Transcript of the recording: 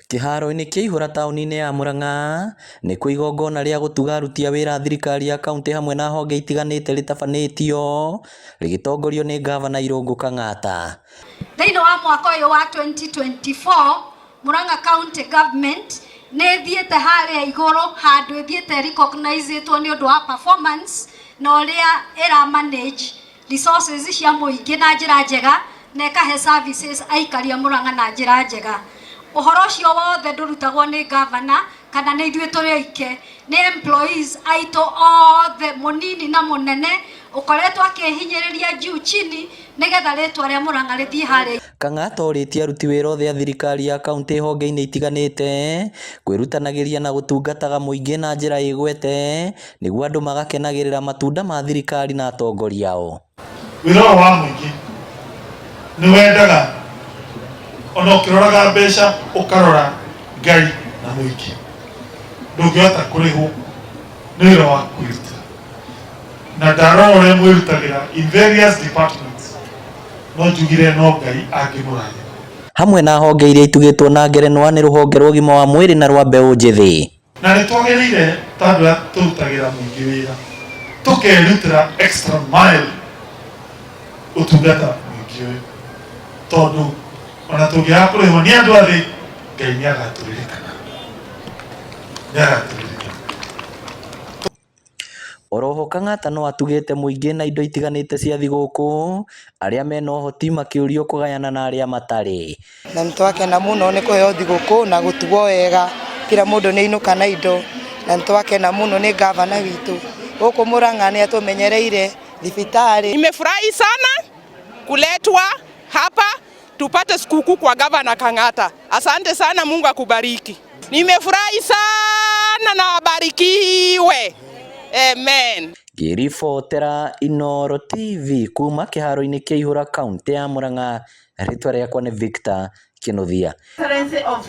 Kĩharo-inĩ kĩa Ihũra taũni-inĩ ya Murang'a nĩkuo igongona rĩa gũtuga aruti a wĩra a thirikari ya kauntĩ hamwe na honge itiganĩte rĩtabanĩtio rĩgĩtongorio nĩ ngavana Irũngũ Kang'ata. Thĩinĩ wa mwaka ũyũ wa 2024, Murang'a County Government nĩ ĩthiĩte harĩa igũrũ handũ ĩthiĩte recognizĩtwo nĩ ũndũ wa performance na ũrĩa ĩra manage resources cia mũingĩ na njĩra njega na ĩkahe services aikari a Murang'a na njĩra njega. Ũhoro ũcio wothe ndũrutagwo nĩ gavana kana nĩ ithuĩ tũrĩ oike, nĩ employees aitũ othe, mũnini na mũnene, ũkoretwo akĩhinyĩrĩria juu chini nĩgetha rĩtwa rĩa Murang'a rĩthiĩ harĩa. Kang'ata orĩtie aruti wĩra othe a thirikari ya kauntĩ honge-inĩ itiganĩte kwĩrutanagĩria na gũtungataga mũingĩ na njĩra ĩgwete nĩguo andũ magakenagĩrĩra matunda ma thirikari na atongoria ao. Wĩra ũyũ wa mũingĩ nĩ wendaga ona ũkĩroraga mbeca ũkarora Ngai na mũingĩ. Ndũngĩhota kũrĩhwo, nĩ wĩra wa kwĩrutĩra, na ndarora ũrĩa mwĩrutagĩra in various departments, no njugire no Ngai angĩmũrathima. Hamwe na honge iria itugĩtwo na ngerenwa nĩ rũhonge rwa ũgima wa mwĩrĩ na rwa mbeũ njĩthĩ. Na nĩ twagĩrĩire ta andũ arĩa tũrutagĩra mũingĩ wĩra tũkerutĩra extra mile ũtungata mũingĩ ũyũ, tondũ ona tũngĩaga kũrĩhwo nĩ andũ a thĩ, Ngai nĩ agatũririkana, nĩ agatũririkana. Oroho Kang'ata no atugĩte mũingĩ na indo itiganĩte cia thigũkũ, arĩa mena ũhoti makĩũrio kũgayana na arĩa matarĩ. Na nĩ twakena mũno nĩ kũheo thigũkũ na gũtugwo wega, kila mũndũ nĩ ainũka na indo, na nĩ twakena mũno nĩ gavana witũ gũkũ Murang'a, nĩ atũmenyereire thibitarĩ. Nimefurahi sana kuletwa hapa tupate sikukuu kwa Gavana Kang'ata. Asante sana, Mungu akubariki. Nimefurahi sana na wabarikiwe. Amen. Ngĩribotera Inooro TV kuma kĩharo-inĩ kĩa Ihũra, kaũntĩ ya Murang'a, rĩtwa rĩakwa nĩ Victor Kinuthia.